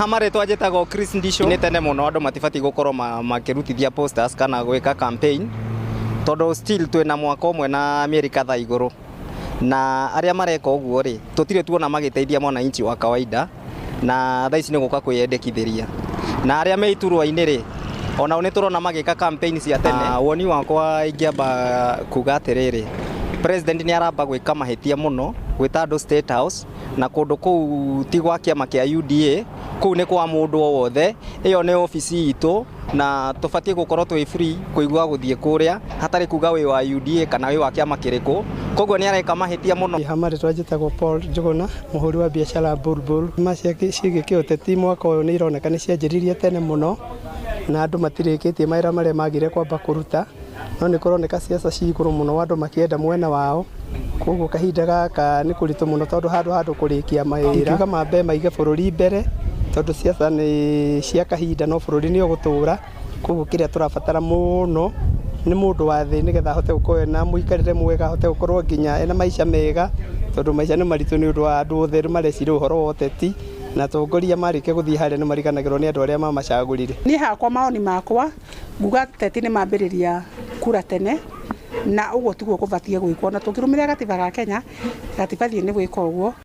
Marĩtwa njĩtagwo Chris Ndisho. Nĩ tene mũno andũ matibatiĩ gũkorwo makĩrutithia posters kana gwĩka campaign, tondũ still twĩna mwaka ũmwe na mĩeri kadhaa igũrũ, na arĩa mareka ũguo rĩ, tũtirĩ tuona magĩteithia mwananchi wa kawaida, na thaa ici nĩ gũka kwĩyendekithĩria. Na arĩa me iturwa-inĩ rĩ, onao nĩ tũrona magĩka campaign cia tene. Woni wakwa ingĩamba kuga atĩrĩrĩ, president nĩ aramba gwĩka mahĩtia mũno gwĩta andũ State House, na kũndũ kũu ti gwa kĩama kĩa UDA, kũu nĩ kwa mũndũ o wothe. Ĩyo nĩ obici itũ na tũbatiĩ gũkorwo twĩ free kũigua gũthiĩ kũrĩa hatarĩ kuga wĩ wa UDA kana wĩ wa kĩama kĩrĩkũ. Koguo nĩ areka mahĩtia mũno. Ha marĩtwa njĩtagwo Paul Njuguna, mũhũri wa biacara Bulbul. Ma ciĩgiĩ kĩũteti mwaka ũyũ nĩ ironeka nĩ cianjĩrĩirie tene mũno na andũ matirĩkĩtie mawĩra marĩa magire kwamba kũruta, no nĩ kũroneka ciaca ci igũrũ mũno, andũ makĩenda mwena wao. Koguo kahinda gaka nĩ kũritũ mũno tondũ handũ kũrĩkia mawĩra. Ingiuga mambe maige bũrũri mbere, tondũ ciaca nĩ cia kahinda no bũrũri nĩ ũgũtũra. Koguo kĩrĩa tũrabatara mũno nĩ mũndũ wa thĩ, nĩgetha ahote gũkorwo ena mũikarĩre mwega, ahote gũkorwo nginya ena maica mega, tondũ maica nĩ maritũ nĩ ũndũ wa andũ othe mareciria ũhoro wa ũteti, na atongoria marĩkia gũthiĩ harĩa nĩ mariganagĩrwo nĩ andũ arĩa mamacagũrire. Niĩ hakwa, maoni makwa, nguga ateti nĩ mambĩrĩria kura tene, na ũguo tiguo kũbatiĩ gwĩkwo, na tũngĩrũmĩrĩra gatiba ga Kenya gatibatiĩ nĩ gwĩka ũguo.